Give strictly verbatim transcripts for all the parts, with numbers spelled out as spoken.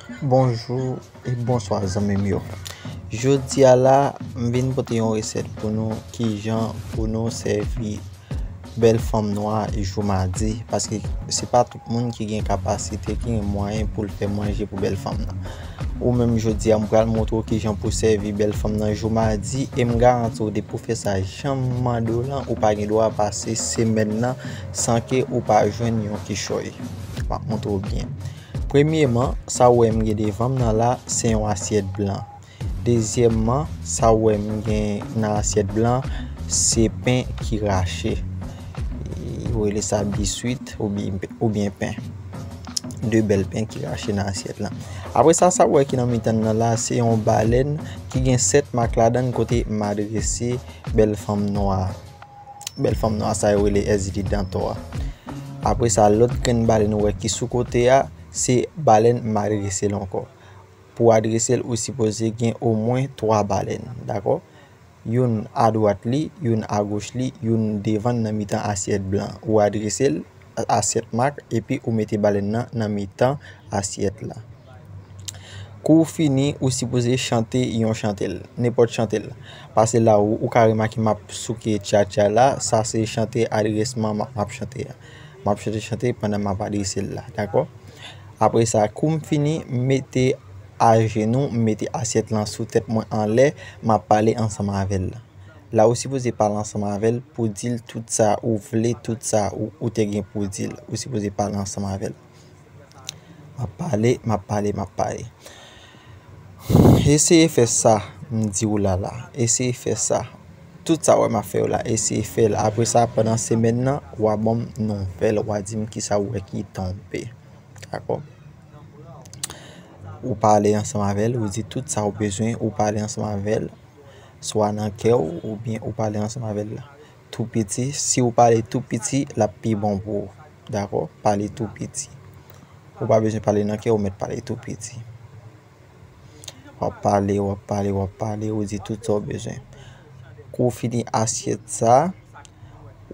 Bonjou e bonswa zanmi m yo. Jodi a la, m vin pote yon resèt pou nou, kijan pou nou sèvi bèl fanm nwa jou madi, paske se pa tout moun ki gen kapasite, ki gen mwayen pou l fè manje pou bèl fanm nan. Ou menm jodi a, m pral montre w kijan pou sèvi bèl fanm nan jou madi, e m garanti w depi w fè sa jan m mande w lan, ou pa gen dwa pase semèn nan san ke ou pa jwenn yon kichòy. M ap montre w byen. Premyeman, sa w wè m gen devan m nan la, se yon asyèt blan. Dezyèmman, sa w wè m gen nan asyèt blan, se pen ki rache. Yo rele sa biswit oubyen, oubyen pen. De bèl pen ki rache nan asyèt lan. Apre sa, sa w wè ki nan mitan n nan la, se yon balèn ki gen sèt mak ladan l kote m adrese bèl fanm nwa a. Bèl fanm nwa sa yo rele S D Dantò a. Apre sa, lòt grenn balèn ou wè ki sou kote a, se balèn m adrese l ankò. Pou w adrese l, ou sipoze gen omwen twa balèn, dakò? Youn adwat li, youn agoch li, youn devan l nan mitan asyèt blan. Ou adrese l, asyèt mak, epi ou mete balèn nan nan mitan asyèt la. Kou w fini, ou sipoze chante yon chante l, nenpòt chante l. Pase la ou, ou ka remake m ap souke tchatcha la, sa se chante adresman m ap, m ap chante a. M ap chante chante pandan m ap adrese l la, dakò? Apre sa, kou m fini, m mete ajenou, m mete asyèt lan sou tèt mwen anlè, m ap pale ansanm avè l. La ou sipoze pale ansanm avè l pou di l tout sa ou vle, tout sa ou, ou te gen pou di l. Ou sipoze pale ansanm avè l. M ap pale, m ap pale, m ap pale. Eseye fè sa m di w la la. Eseye fè sa. Tout sa w wè m ap fè yo la, eseye fè l. Apre sa, pandan semèn nan, w a ban m nouvèl, w a di m kisa w wè ki tonbe. Dakò? Ou pale ansanm avè l, ou di tout sa w bezwen, ou pale ansanm avè l, swa nan kè w, oubyen ou pale ansanm avè l tou piti. Si w pale tou piti, l ap pi bon pou ou. Dakò? Pale tou piti. Ou pa bezwen pale nan kè w, mèt pale tou piti. W ap pale, w ap pale, w ap pale, ou di tout sa w bezwen. Kou w fini asyèt sa,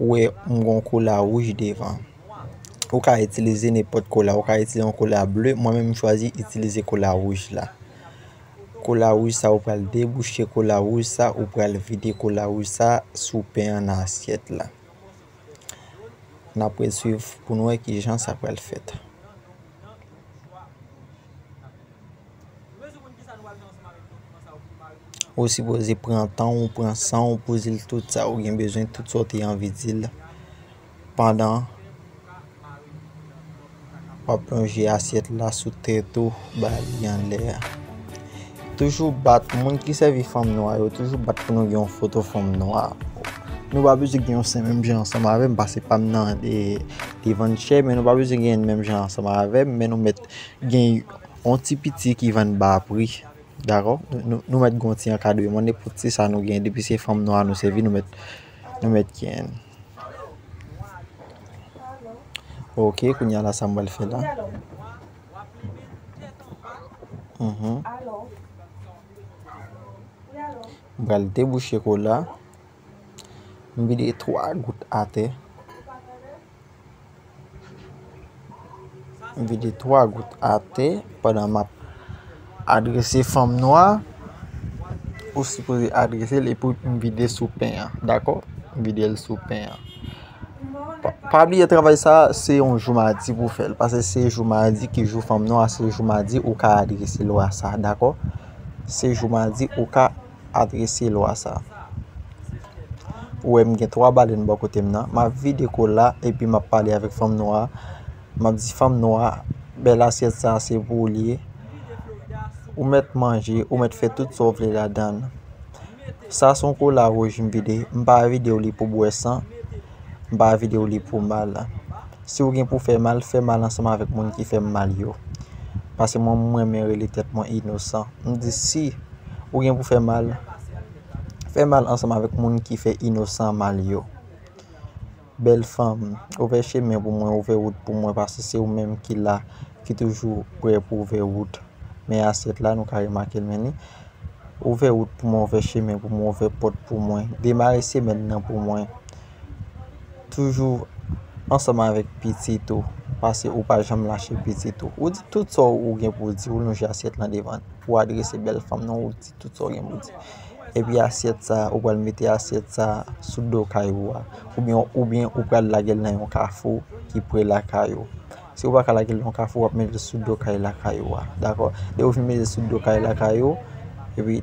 ou wè m gon kola wouj devan. Ou ka itilize nenpòt kola, ou ka itilize yon kola ble, mwen menm m chwazi itilize kola wouj la. Kola wouj sa, ou pral debouche kola wouj sa, ou pral vide kola wouj sa sou pen an nan asyèt la. N ap reswiv pou n wè kijan sa pral fèt. Ou sipoze pran tan w, pran san w pou di l tout sa ou gen bezwen, tout sa w te anvi di l pandan w ap lonje asyèt la sou tèt ou, ba li anlè a. Toujou bat, moun ki sèvi fanm nwa yo, toujou bat pou nou gen yon foto fanm nwa. Nou pa bezwen gen yon sen menm jan ansanm avè m, paske pa m nan, e, li vann chè, men nou pa bezwen gen menm jan ansanm avè m, men nou mèt gen yon ti piti ki vann ba pri. Dakò? Nou, nou, nou mèt gen yon ti ankadreman, nenpòt ti sa nou gen, depi se fanm nwa nou sèvi, nou mèt, nou mèt gen. Ok, kounye a la, sa m pral fè la. Mhm. M pral debouche kola. M vide twa gout atè. M vide twa gout atè pandan m ap adrese fanm nwa. Ou sipoze adrese l epi m vide sou pen an, dakò? M vide l sou pen an. Pa, pa bliye travay sa, se yon jou madi pou fè l, paske se jou madi ki jou fanm nwa, se jou madi ou ka adrese lwa sa, dakò? Se jou madi ou ka adrese lwa sa. Ou wè m gen twa balèn bò kote m nan. M ap vide kola epi m ap pale avèk fanm nwa a. M ap di fanm nwa a, bèl asyèt sa se pou ou li ye. Ou mèt manje, ou mèt fè tout sa w vle ladan l. Sa se yon kola wouj m vide. M pa vide w li pou bwè san. M pa vide w li pou mal. Si w gen pou fè mal, fè mal ansanm avèk moun ki fè m mal yo. Paske mwen, m renmen rele tèt mwen inosan. M di si ou gen pou fè mal, fè mal ansanm avèk moun ki fè inosan mal yo. Bèl fanm, ouvè chemen pou mwen, ouvè wout pou mwen, paske se ou menm ki la, ki toujou prè pou ouvè wout. Men asyèt la, nou ka remake l, men li. Ouvè wout pou mwen, ouvè chemen pou mwen, ouvè pòt pou mwen. Demare semèn nan pou mwen. Toujou ansanm avèk pitit ou, paske ou pa janm lache pitit ou. Ou di tout sa ou gen pou di, ou lonje asyèt lan devan, ou adrese bèl fanm nan, ou di tout sa ou gen pou di. Epi asyèt sa, ou pral mete asyèt sa sou do kay ou a, oubyen, oubyen ou pral lage l nan yon kafou ki pre lakay ou. Si ou pa ka lage l nan yon kafou, w ap mete l sou do kay lakay ou a, dakò? Depi ou fin mete l sou do kay lakay ou, epi